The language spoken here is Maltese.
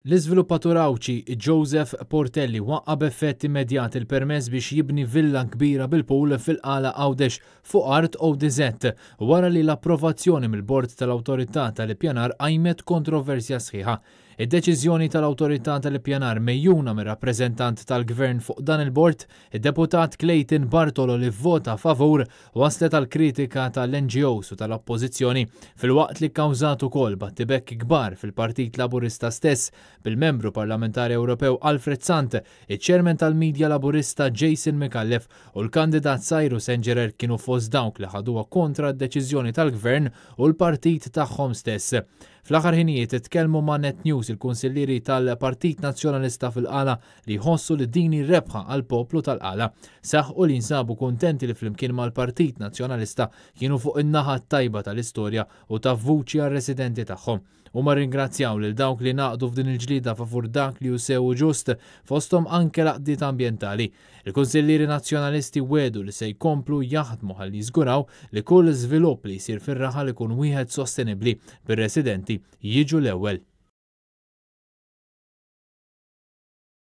L-iżviluppatur Għawdxi Joseph Portelli waqqa' b'effett immedjat il-permess biex jibni villa kbira bil-pool fil-Qala Għawdex fuq art ODZ wara li l-approvazzjoni mill-Bord tal-Awtorità tal-Ippjanar qajmet kontroversja sħiħa. Id-deċiżjoni tal-Awtorità tal-Ippjanar megħjuna mir-rappreżentant tal-Gvern fuq dan il-bord, id-Deputat Clayton Bartolo li vvota favur, wasslet għal kritika tal-NGOs u tal-Oppożizzjoni filwaqt li kkawżat ukoll battibekki kbar fil-Partit Laburista stess bil-Membru Parlamentari Ewropew Alfred Sant, iċ-Chairman tal-Media Laburista Jason Micallef u l-kandidat Cyrus Engerer kienu fost dawk li ħaduha kontra d-deċiżjoni tal-Gvern u l-partit tagħhom stess. Fl-aħħar ħinijiet tkellmu ma' Net News il-kunsillieri tal-Partit Nazzjonalista fil-Qala li jħossu li din hi rebħa għall-poplu tal-Qala. Saħqu li jinsabu kuntenti li flimkien mal-Partit Nazzjonalista kienu fuq in-naħa t-tajba tal-istorja u ta' vuċi għar-residenti tagħhom. Huma rringrazzjaw lil dawk li ngħaqdu f'din il-ġlieda favur dak li hu sew u ġust, fosthom anke l-għaqdiet ambjentali. Il-Kunsillieri Nazzjonalisti wiegħdu li se jkomplu jaħdmu ħalli jiżguraw li kull żvilupp li jsir fir-raħal ikun wieħed sostenibbli, bir-residenti jiġu l-ewwel.